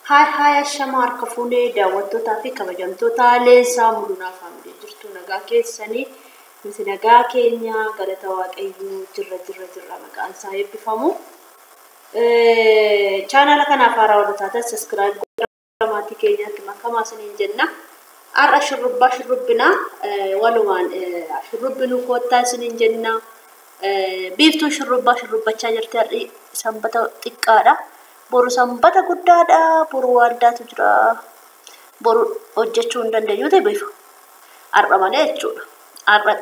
Haay haay ashamaa harka fuunee daawwattootaa fi kabajamtoota Leensaa Mulunaa Faamilee jirtu nagaa keessanii nuti nagaa keenya galata Waaqayyoo jirra jirra jirra maqaan isaa eebbifamu. Chaanaala kanaaf haaraa warra taatan saskiraayib godhaa maatii keenyaatti makamaa isiniin jenna. Har'a shurrubbaa shurrubbinaa walumaan shurrubbinuu koottaa isiniin jenna. Biiftuun shurrubbaa shurrubbachaa jirti har'i sanbata xiqqaadha. Boru sanbata guddaadha. Boru waaldaatu jira. Boru hojjechuu hin dandeenyu ta'e bifa. Har'a malee jechuudha. Har'a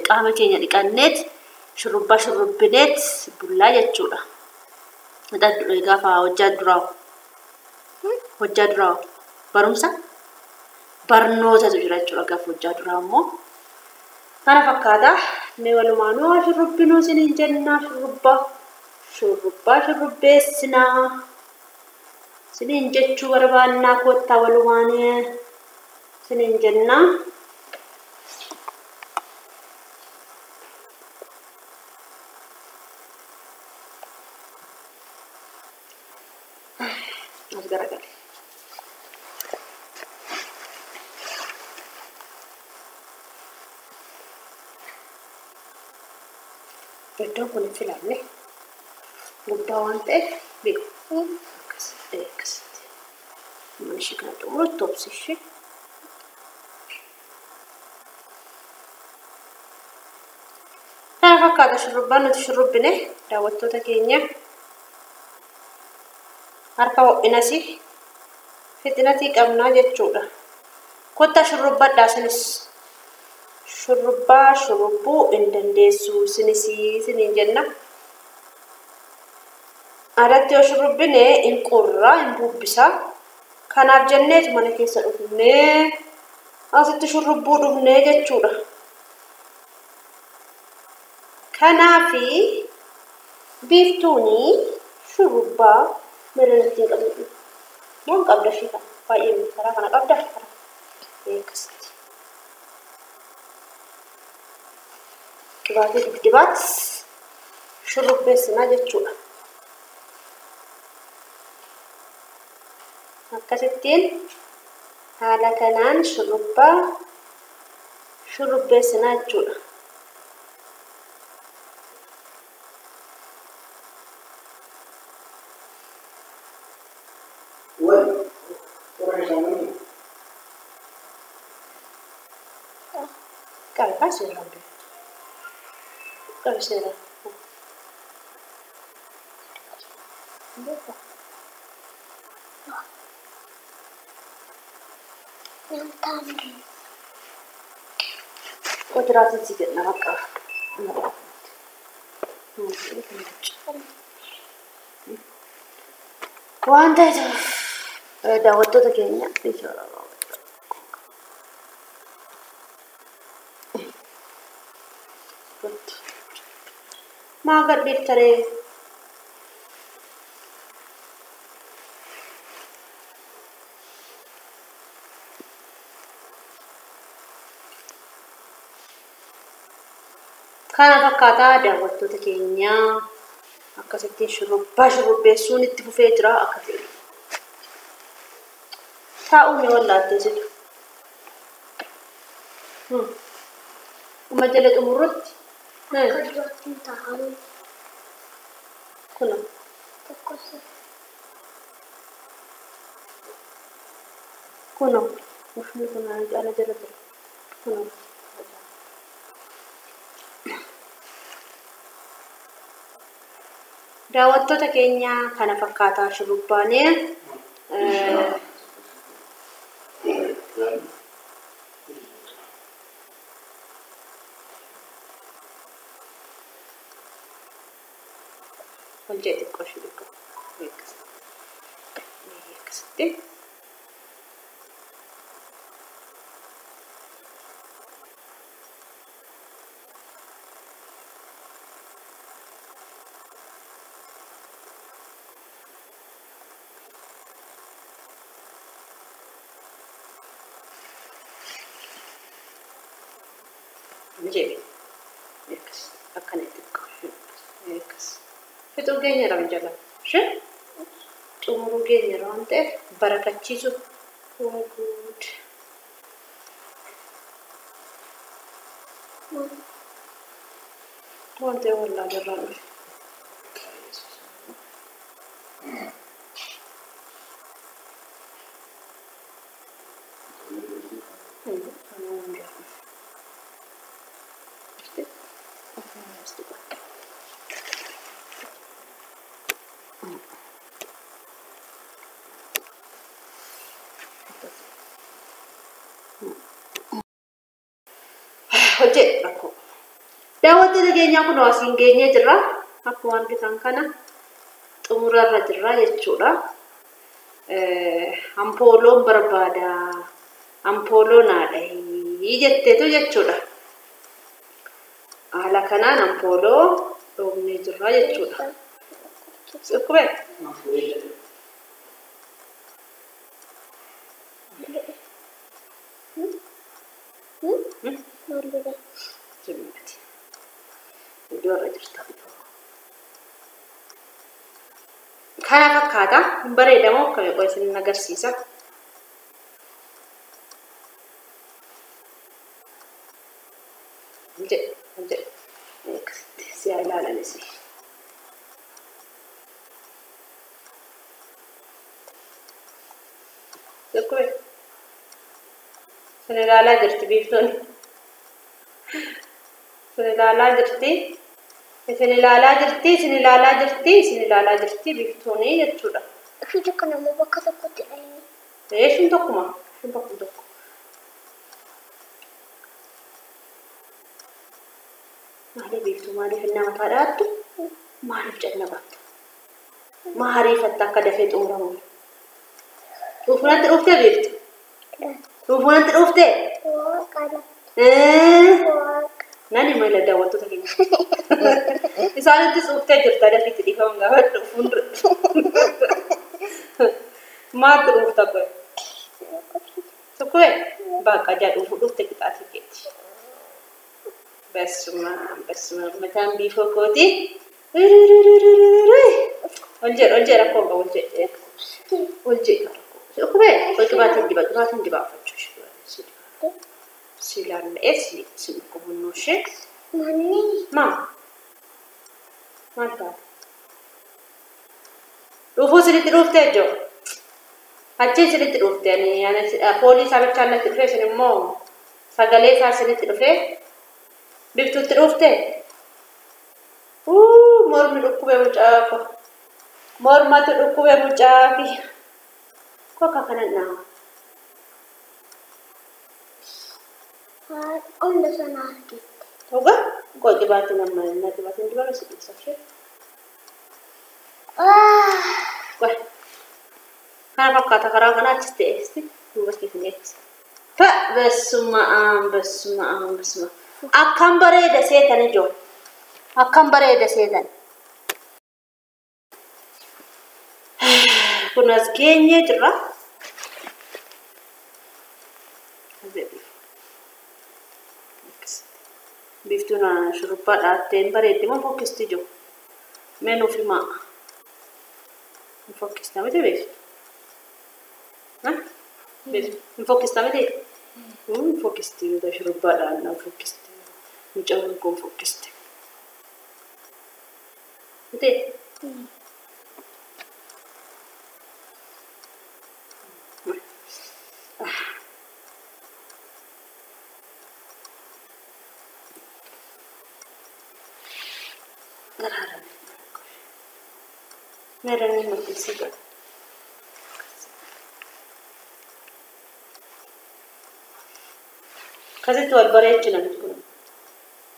qaama keenya dhiqanneet shurrubbaa shurrubbineet bullaa jechuudha. Gaafa hojjaa duraa. Hojjaa duraa barumsa barnootatu jira jechuudha gaafa hojjaa duraa immoo. Kana fakkaata. Mee walumaanuu shurrubbinuu isiniin jennaa shurrubbaa. Shurrubbaa shurrubbeessinaa. Isiniin jechuu barbaannaa koottaa walumaanii isiniin jennaa. As garagale. Iddoon kun hin filamne guddaa waan ta'eef beeku. Akkasitti akkasitti. Mana ishee kana xumurutti obsi ishee. Kana fakkaata shurrubbaan nuti shurrubbine daawwattoota keenya. Harka ho'inas fixinatii qabnaa jechuudha. Kottaa shurrubbadhaa isinis. Shurrubbaa shurrubbuu hin dandeessu isinis isiniin jenna. Alatti yoo shurrubbine hin qorraa hin bubbisaa. Kanaaf jenneetu mana keessa dhufnee asitti shurrubbuu dhufnee jechuudha. Kanaafi biiftuuni shurrubbaa mana ittiin qabdu. Waan qabda ishee kana baay'ee karaa kana qabda karaa akkasitti. Qibaatii dibdibaat shurrubbeessinaa jechuudha. Akkasittiin haala kanaan shurrubbaa shurrubbeessinaa jechuudha. Qabi seeraan beektu. Qabi seeraan. Qotiraatiin si jedhna bakka. Waan ta'eef daawwattoota keenya maa gadhiiftaree? Kana fakkaataa daawwattoota keenyaa akkasittiin shurrubbaa shurrubbeessuun itti fufee jira akka ta'e. Taa'uu ni wallaattee situ. Uma jala xumurrutti. Akka duraatti hin taa'amu. Kuna. Tokkossa. Kuna. Ushni kun ana jala ture. Kuna. Daawwattoota keenya kana fakkaataa shurrubbaanee ol jee xiqqoo ishee xiqqoo akkasitti. Jedhe akkas akkana xiqqoo akkas fixuu geenyeera jala ishee. Xumuruu keenya waan ta'eef barakachiisu. Oh good. Waan ta'e wallaa jirraa dhufe. Hojii rakkoo. Daawwattoota keenyaa kun asiin geenyee jirra. Akkuma argitan kana xumurarra jirra jechuudha. Ampooloon barbaada. Ampooloo naadha jetteetu jechuudha. Haala kanaan ampooloo dhoofnee jirra jechuudha. Dhukkubee? Iddoo irra jirta. Kana fakkaata. Hin bareedamoo akkami qofa isin agarsiisa. Jedhe akkasitti si'a ilaalanis. Dhukkubee? Sun ilaalaa jirti biiftuun. Sun ilaalaa jirti. Isin ilaalaa jirti, isin ilaalaa jirti, isin ilaalaa jirti biiftuuni jechuudha. Ishii tokko nama bakka tokkotti dhahee. Ishiin tokkuma. Ishiin bakkuma tokko. Maaliif biiftuu maaliif inni mataa dhahattu? Maaliif cannaqattu? Maa ariifatta akka dafee xumuramu? Dhuufunatti dhuuftee biiftu? Dhuufunatti dhuuftee? Waaqa. Waaqa. Nani mala daawwattoota keenya. Isaanitti dhuuftee jirta dafiitti dhiifaman gaafa dhufuun maaltu dhuufta qoe? Tokko bakka jaa dhuufuu dhufte qixaatii keeti. Basuma basuma mataan biifoo kooti. Ol jedhe ol jedhe rakkoo ol jedhe ol jedhe rakkoo. Dhukkubee qibaatiin diba qibaatiin diba uffachuu ishee. Si ilaallee si si dhukkubunnuu ishee. Manni. Maal? Maal taate? Dhuufuu isinitti dhuuftee ijoo? Achi isinitti dhuufte ani foolii isaa bichaan natti dhufe isin immoo sagalee isaa isinitti dhufe biftuutti dhuufte? Mormi dhukkube mucaa ko. Mormatu dhukkube mucaa fi kokka kanan dhaama. Hunda sana argite. Dhugaa? Koo qibaatiin amma inni qibaatiin dibame si dhiibsa ishee. Qoy. Kana fakkaata karaa kana achis ta'e duuba keessa eegsisa. Fa basuma aan basuma aan basuma. Akkam bareeda seetan ijoo. Akkam bareeda seetan. Kun as geenyee jirra. Biiftuun shurrubbaa dhaattee hin bareeddi moo fokkisti jiru? Mee nuuf himaa. Hin fokkista miti biiftu? Hin fokkista miti? Hin fokkisti yoo shurrubbaa dhaannaa hin fokkisti. Mucaan kun fokkisti. Miti? Meron mag-isip. Kasi wal bareechina kun.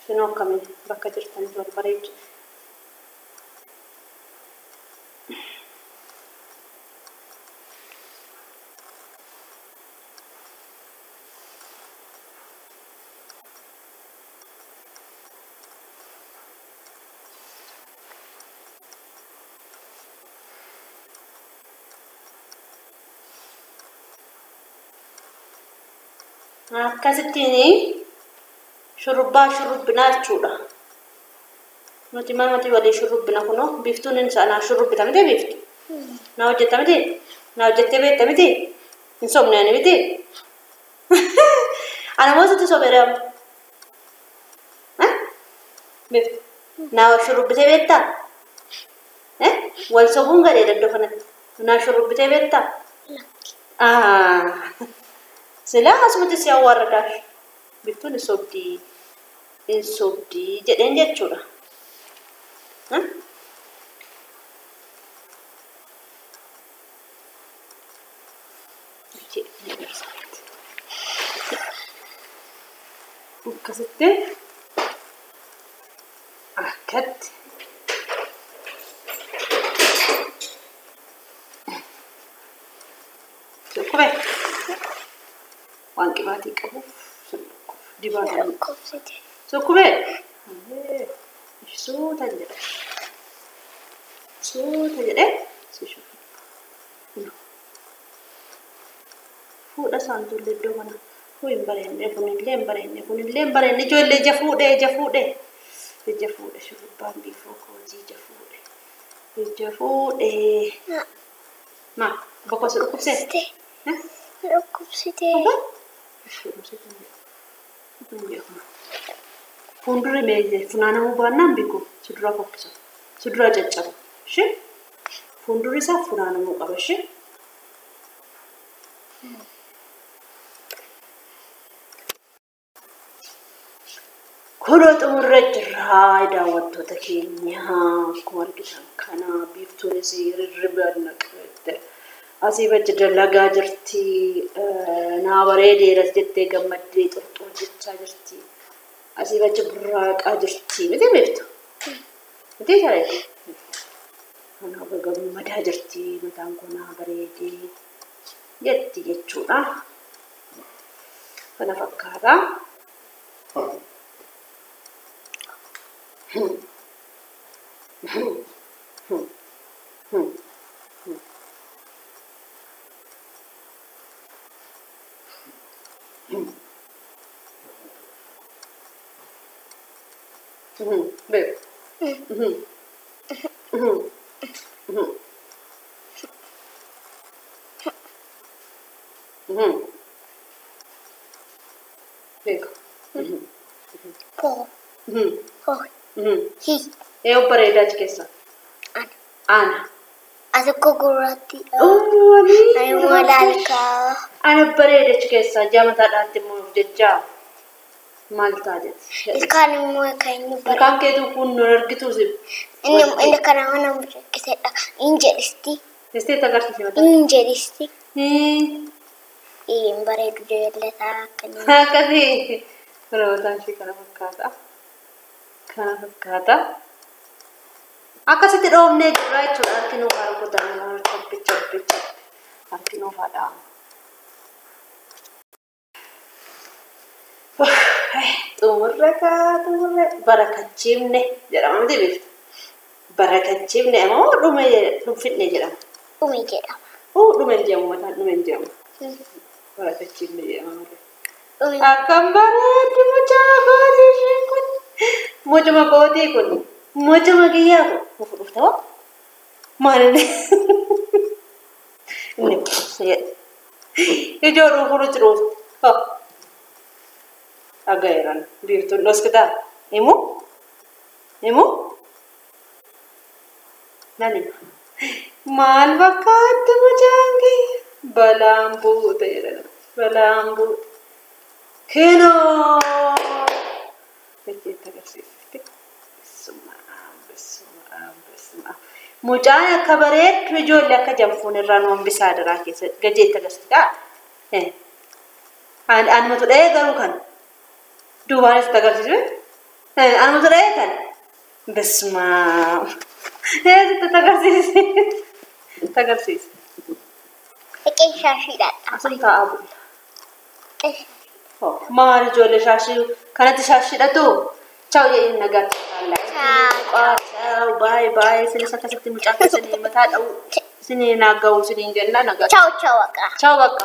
Sinoo akkamiin bakka jirtanitti wal bareechina. Akkasittiin shurrubbaa shurrubbinaa jechuudha. Nuti manumatti walii shurrubbina kunoo biiftuun inni sanaa shurrubbitamte biiftu. Naa hojjetta miti? Naa hojjettee beekta miti? Hin sobne ani miti? Ana moo sitti sobeera? Beektu. Naa shurrubbitee beektaa? Wal sobuun gadheedha iddoo kanatti. Naa shurrubbitee beektaa? Silaa asumatti si awwaarradaaf. Biiftuun hin sobdii. Hin sobdii jedheen jechuudha. Akkasitti akkatti dhukkube waan qibaatii qabuuf dibaata Dhukkubsite. Dhukkube suuta jedhe suuta jedhe si shufu fuudha isaan tollee iddoo kana. Kun bareedne kunillee hin bareedne kunillee hin bareedne ijoollee ija fuudhee ija fuudhee ija fuudhe shurrubbaan biifoo kootii ija fuudhe ija fuudhee maa bokkoo si dhukkubsee? Dhukkubsite. Fuuldurri mee funaanamuu baannaan beeku si duraa fokkisa si duraa caccaba ishee fuuldurri isaa funaanamuu qaba ishee. Kunoo xumurree jirra daawwattoota keenya akkuma argitan kana biiftuunis rirriba naqatte asii bachi dalagaa jirti naa bareedeeras jettee gammaddee xurxur jechaa jirti asii bachi burraaqaa jirti miti biiftu miti saree kanaaf gammadaa jirti mataan koo naa bareedee jetti jechuudha kana fakkaata. Babe. Beeko. Koo. Hoo. Hi. Eeyyuu bareedaa achi keessa. Ana. Ana. Ati koo gurraattiidha. Oolii. Ani immoo laalkaa. Ana bareeda achi keessa jaamataa dhaatti immoo of jechaa maal ta'a jetti. Ilkaan immoo kan inni bareedu. Ilkaan keetuu kun nun argituu si. Inni kana mana mucakkisedha. Inni jedhisti. Jettee agarsiisi mataa. Inni jedhisti. Hin bareedu jallataa akkanii. Akkasii. Kana mataan ishee kana fakkaata. Kana fakkaata. Akkasitti dhoofnee jirra jechuudha. Harki nuuf haa rukutan. Cabbi cabbi cabbi. Harki nuuf haa dha'amu. Xumurre kaa xumurre barakachiifne jedhama miti beektu. Barakachiifne ammoo dhume dhumfidne jedhama. Dhume jedhama. Dhume hin jedhamu mataan dhume hin jedhamu. Barakachiifne jedhama malee. Dhume. Akkam bareeddi mucaa kootii isheen kun. Mucuma kootii kun. Mucuma kiyyaa kun. Nuuf dhufta hoo? Maal inni? Inni ijoo dhufuutti dhuufte. Hoo? Dhagayeeran biiftuun dhoskitaa? Himu? Himu? Nan hima. Maal fakkaatti mucaan kiyya? Balaan buute jedhan. Balaan buute. Kinoo! Jecheetti agarsiifte. Mucaan akka bareeddu ijoollee akka janfuun irraa nu hambisaa daraa keessa gajeetti agarsiiftaa? Anumatu dha'ee garuu kan duubaanis itti agarsiisme. Anumatu dha'ee kan bismaa. Eessitti agarsiisi. Itti agarsiisi. Dhiqee shaashiidha. Asum taa'aa bulla. Maal ijoollee shaashii kanatti shaashiidhatu? Ciao jedheen nagaatti. Ciao. Ciao baay'ee baay'ee isinis akkasitti mucaa keessanii mataa dha'u isinii naaga'u isiniin jennaa nagaatti. Ciao ciao bakka. Ciao bakka.